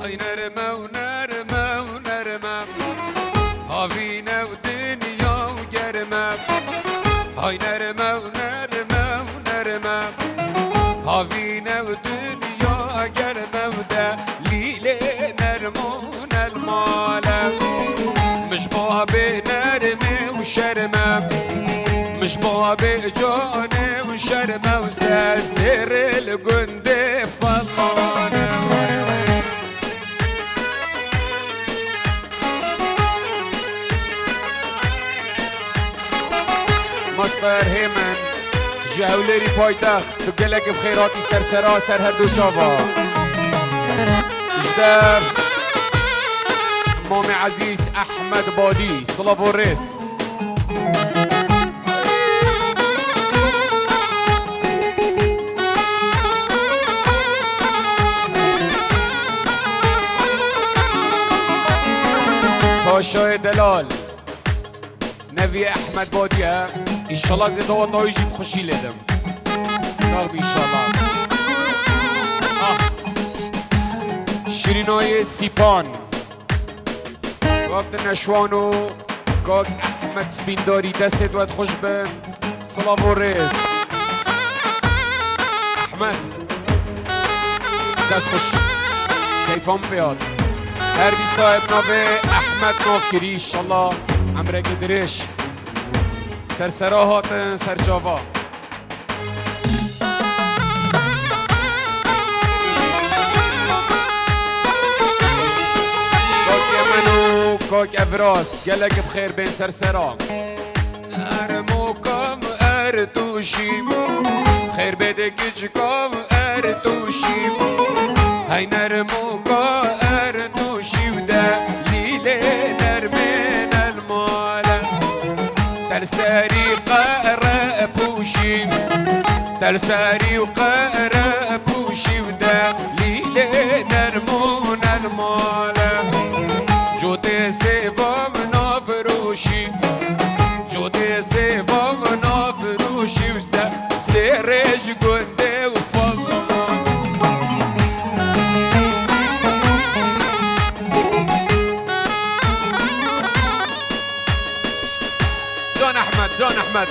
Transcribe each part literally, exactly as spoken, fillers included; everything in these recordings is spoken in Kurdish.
Ay nerme û nerme û nerme, havîne û dinya û germe. Ay nerme û nerme û nerme, havîne û dinya germe û de lîlê nerm û nelmale. Mij babê nermê û şerme, mij babê canê û şerme û ser zêrê li gundê felane. Master Hêmen ji Hewlêrî paytext, tu gelekî bi xêr hatî sersera ser her du çava. Ji dev Mamê Ezîz Ehmed Badî, silav û rêz. Paşayê delal. Neviyê Ehmed Badî ye. Înşallah zêde wata wî jî bi xweşî lê dim. Sax bî înşallah. Ah. Şirînayê Sîpan. Wek di neşwan û kak Ehmed Spîndarî destê we xweş bin. Silav û rêz. Ehmed. Dest xweş. Keyfa min pê hat. Her dîsa bi navê Ehmed nav kirî, înşallah emrekê dirêj. Sersera hatin, ser çava. Kak Yemen û kak Evraz, gelek bi xêr bên sersera. Nermoka Erdoşî, xêr bêde giçka Erdoşî. Hey nermoka Erdoşî û de lîlê nermên elmale. Ter serî qere pûşî, ter serî û qere pûşî û de lîlê nermûn elmale. Cotê sêva min navroşî, cotê sêva min navroşî û se zêrê ji gundê û fazla. Can Ehmed, Can Ehmed.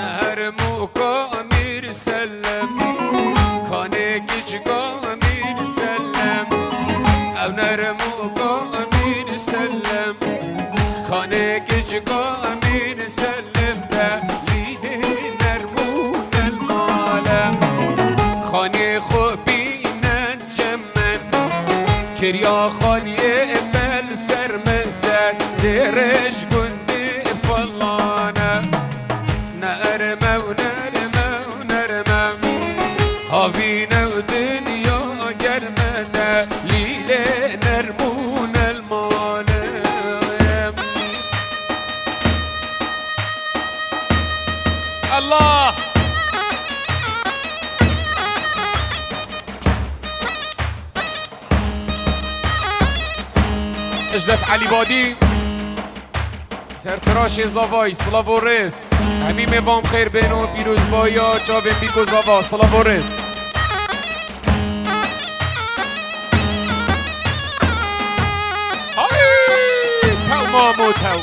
Nermûka Mîr Selem, kanê kiçika Mîr Selem. Ew nermûka Mîr Selem, kanê kiçika Mîr Selem de lîdê nermûn el malem. Xanê xwe bîne Çemen, kiriya xaliyê tel ser min ser, zêrê ji gundê falan e. Nerme û nerme û nerme, havîne û dinya germe de, lîlê nermûn el malem. Allah! Ejdef Elî Badî, sertiraşê Zavayî, silav û rêz. Hemî mêvan xêr bên û pîrozbahiya çavên bîk û zava, silav û rêz. Ay, tew mamo tew.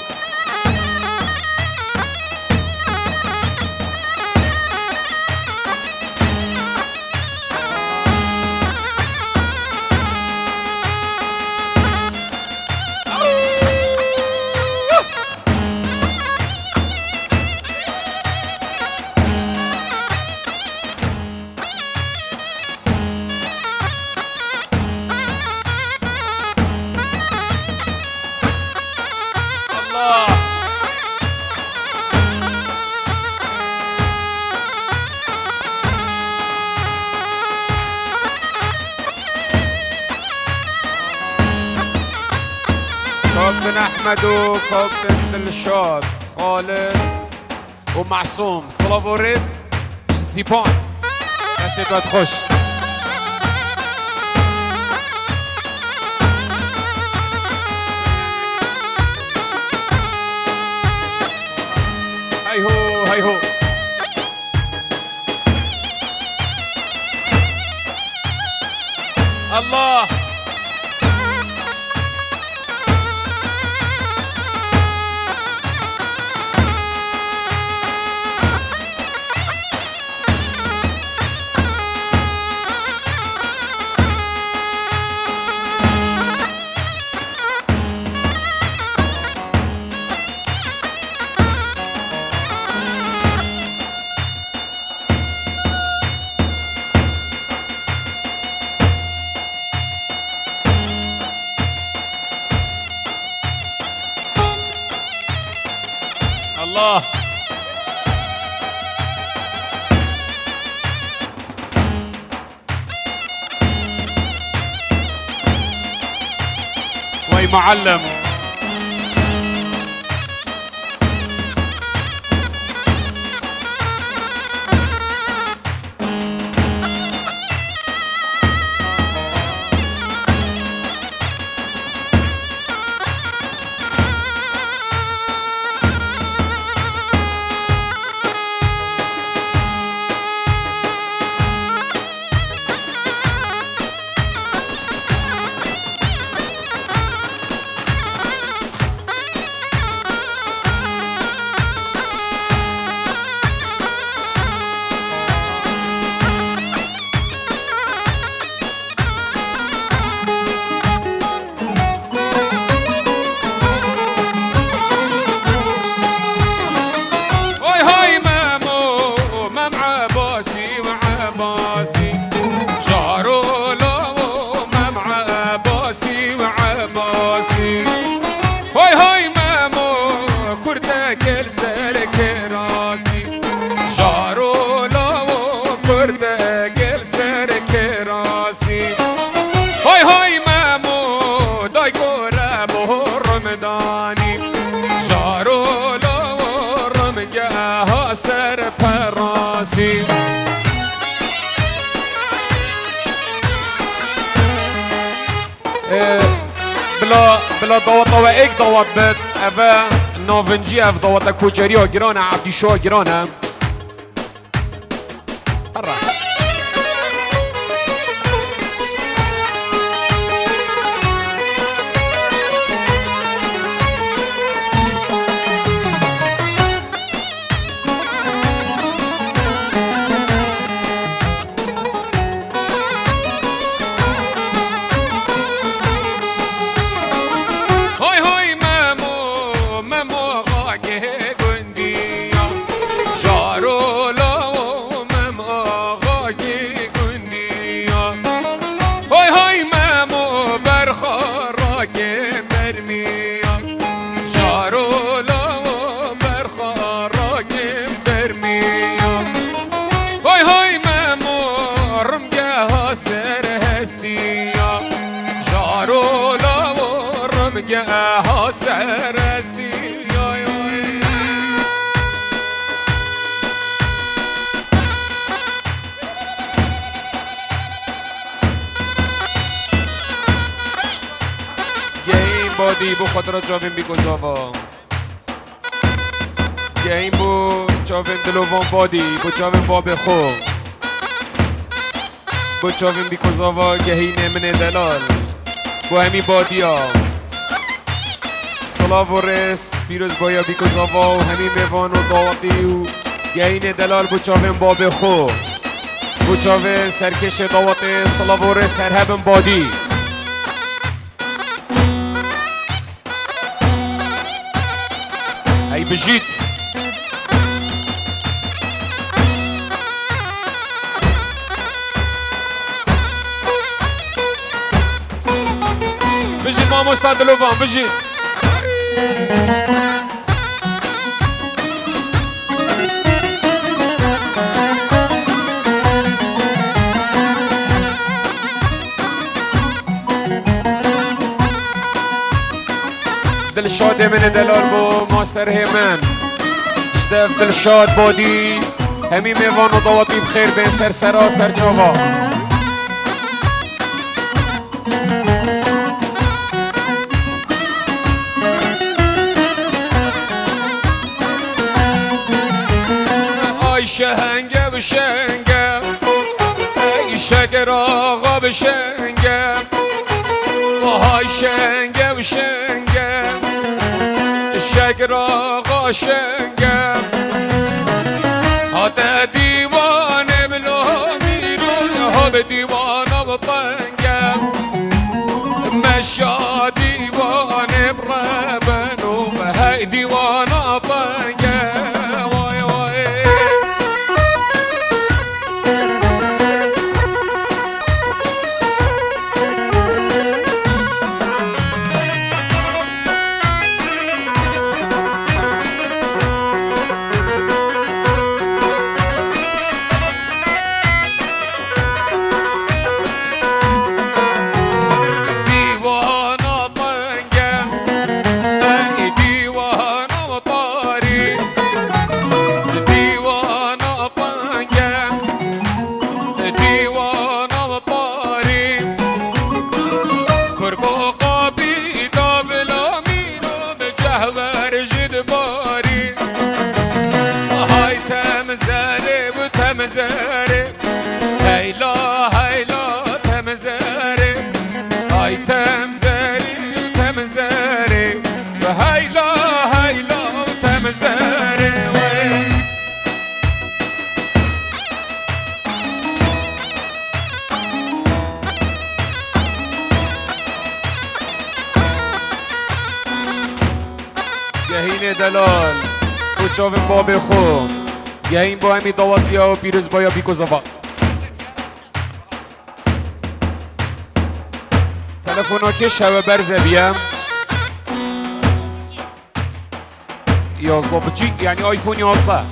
Medo, Kapten Dilşad, Xalid û Masûm. Silav û rêz ji Sîpan. Destê te xweş. Hey ho, hey ho. Allah. Allah. Wey muallim. Hay hay Memo, Mem Ebasî, Mem Ebasî. Jaro lawo Mem Ebasî, Mem Ebasî. Hay hay Memo, kurdek li ser kirasî. Jaro lawo kurdek li ser kirasî. Hay hay Memo, dayko re bo rimdanî. Jaro lawo rimgeha ser perasî. Ee, bila, bila daweta we êk dawet bit. Ev e navincî, ev daweta koçeriya giran e, Ebdîşoya giran e. Herre. Hoy hoy Memo, Memo xakê gundiya. Jaro lawo Memo xakê gundiya. Hoy hoy Memo berxa rakê mermiya. Jaro lawo berxa rakê mermiya. Hoy hoy Memo rimgeha ser hestiya. Jaro lawo rimgeha ser hestiya. Gehîn badî bo xatira çavên bîko zava. Gehîn bo çavên dilovan badî, bo çavên babê xwe. Bo çavên bîko zava gehînê min ê delal. Bo hemî badiya. Silav û rêz, pîrozbahiya bîko zava û hemî mêvan û dawetî û gehînê delal bo çavên babê xwe. Bo çavên serkêşê dawetê, silav û rêz her hebin badî. Ey bijît. Bijît mamosta Dilovan, bijît. Dil Şadê min ê delal bo master hê min. Ji dev Dilşad Badî, hemî mêvan û dawatî bi xêr bên ser sera ser çava. Ay şehenge bi şenge, ey Şeker Axa bi şenge. Vay şenge bi şenge, Şeker Axa şenge. Hate dîwanê bila mîro, ha bi dîwana bi tenge. Meşa dîwanê bi rebeno, hey dîwana tenge. Vay vay. Dîwana tenge, ey dîwana tarî. Dîwana tenge, dîwana tarî. Kurko qapî da bila mîno, bi cehwer ji dibarî. Hay temzerê û temzerê, heyla heyla temzerê. Hay temzerê, temzerê, heyla heyla temzerê wê. Gehînê delal û çavên babê xwe. Gehîn bo hemî dawatiya û pîrozbaya Bîko Zava. Telefona kê şewe berze biye. Yazda biçî, yani iPhone yazda.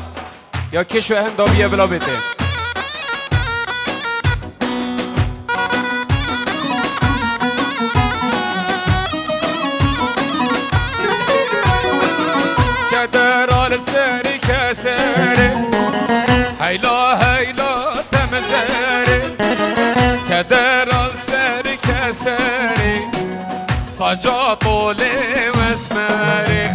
Ya keşf henda biye bila bête. Keder al seri keseri, heyla heyla temzeri. Keder al seri keseri, saca tolê wesmeri.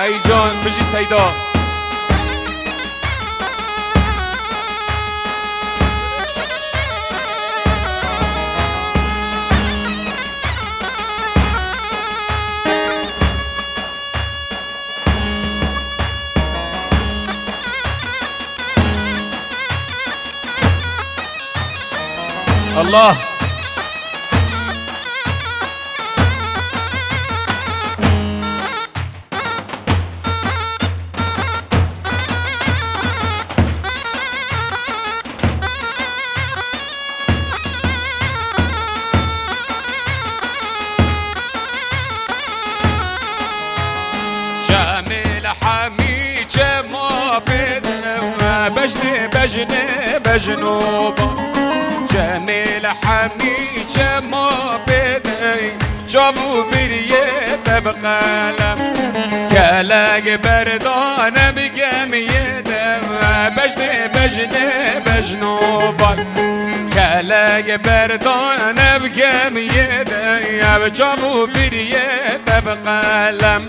Ey can, bijî Seyda. Allah. Cemîl Hemî çema pê de, bejnê, bejnê, bejno ba. Cemîl Hemî çema pê de, çav û biriyê te bi qelem. Kelek berdane bi gemiyê de, bejnê, bejnê, bejno ba. Kelek berdane bi gemiyê de, ev çav û biriyê te bi qelem.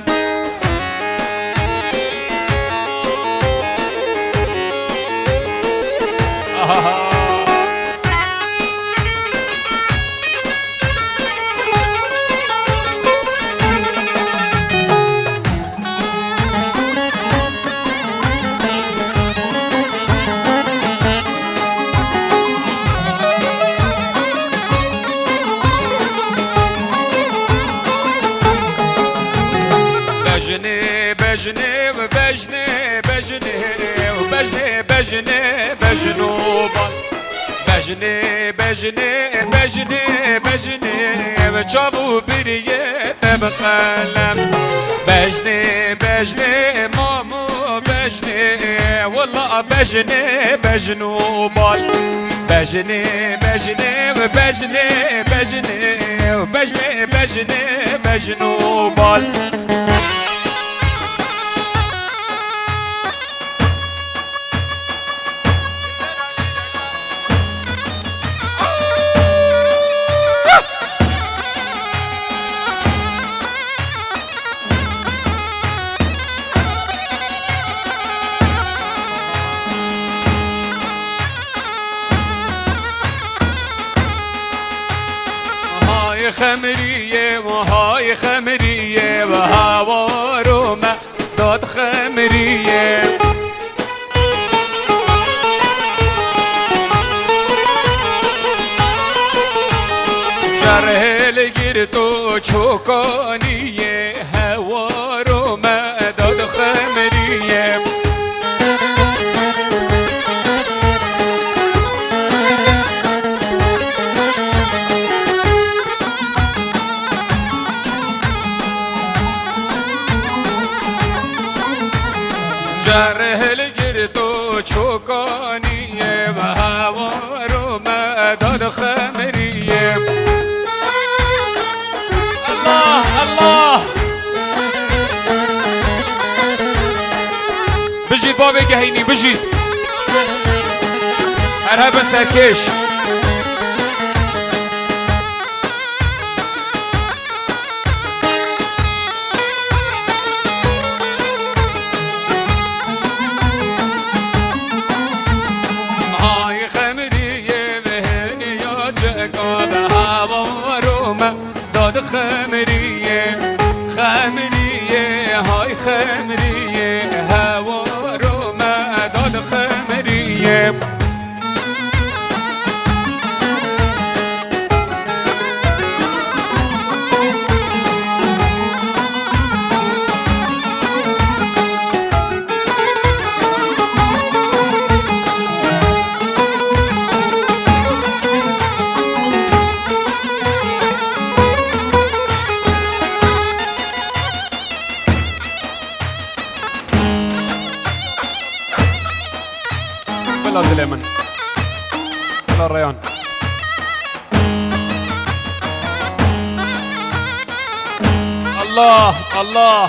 Bejnê, bejnê, bejnê, bejnê, bejnê, bejnê, bejno bal. Bejnê, bejnê, bejnê, bejnê, ev çav û biriyê te bi qelem. Bejnê, bejnê, mamo, bejnê. Bejnê, wela bejnê, bejn û bal. Bejnê, bejnê, bejnê, bejnê, bejnê, bejnê, bejn û bal. Hay xemriyê, hay xemriyê, hawaro me dad xemriyê. Cerhê li girto çokaniyê, hewaro me dad xemriyê. Cerhê li girto çokaniyê, hawaro me dad xemriyê. Allah, Allah. Bijît bavê Geheynî, bijît. Her hebin serkêş. Hay xemriyê, vehêniya ceka, hawaro me dad xemriyê. Xemriyê, hay xemriyê, hawaro me dad xemriyê. Bila dilê min. Bila Reyhan. Allah, Allah.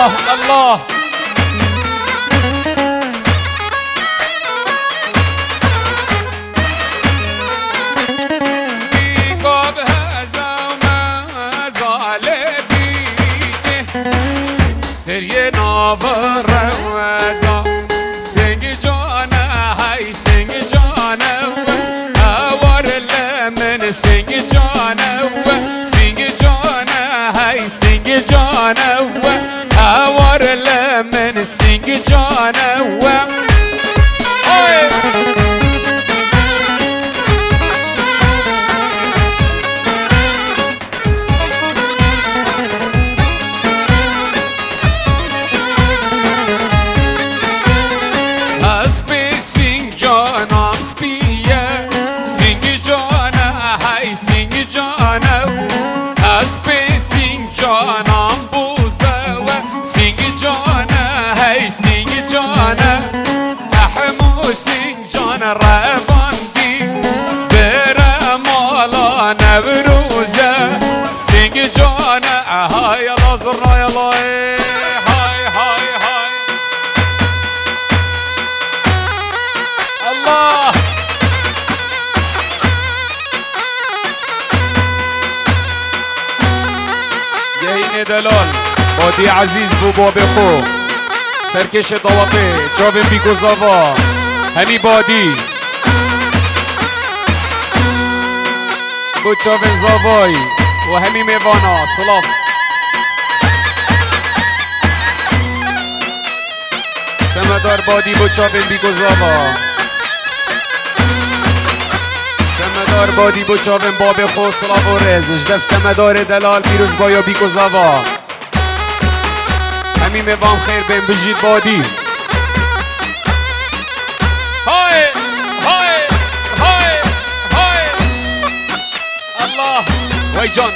Allah, Allah. Bîka bi heza û meza lê bîkê. Deriyê nava reweza. Singî cane, hey singî cane we. Ewar li min singî cane we. Singî cane, hey singî cane we. Ewar li min singî cane we. Hey! Hespê sîncanan spî ye, sîngî cane, hey sîngî cane. Hespê sîncanan boz e we, sîngî cane, hey sîngî cane. Hemû sîncan revandî, bêre mala Newroz e. Sîngî cane, hay Allah zurnaya lay, hay, hay, hay. Allah! Gehînê delal, Badî Ezîz bo babê xwe. Serkêşê dawetê, çavên bîk û zava. Hemî Badî. Bo çavên zavayî û hemî mêvana, silav. Semedar Badî bo çavên bîk û zava. Semedar Badî bo çavên babê xwe, silav û rêz. Ji dev semedarê delal pîrozbayo bîk û zava. Hemî mêvan xêr bên, bijî Badî. Hay, hay, hay, hay. Allah, wey can.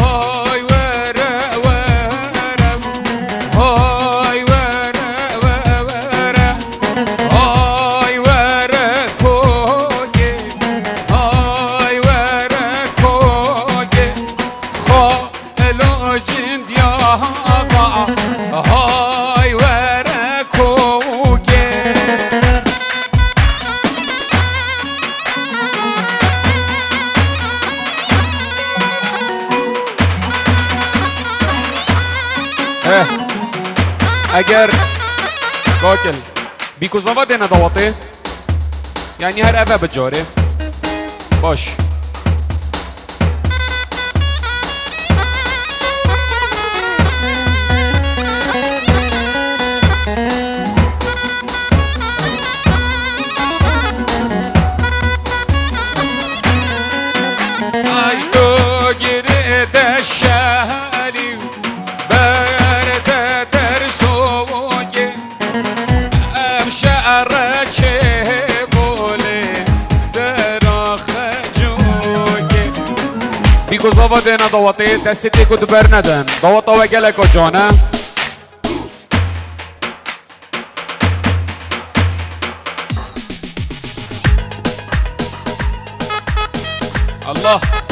Hay were, were, hay were, were, hay were kokê, hay were kokê, xo elo cindiya va, hay were kokê. Eh, eger kakil bîk û zava dêne dawetê, yanî her eve bi carê. Baş. Ay do girê de şelî, ber de dersokê, em şere çê bolê, sera xecokê. Bîk û zava dêne dawetê, destê tê ku di ber nedin. Daweta we geleko can e. Allah.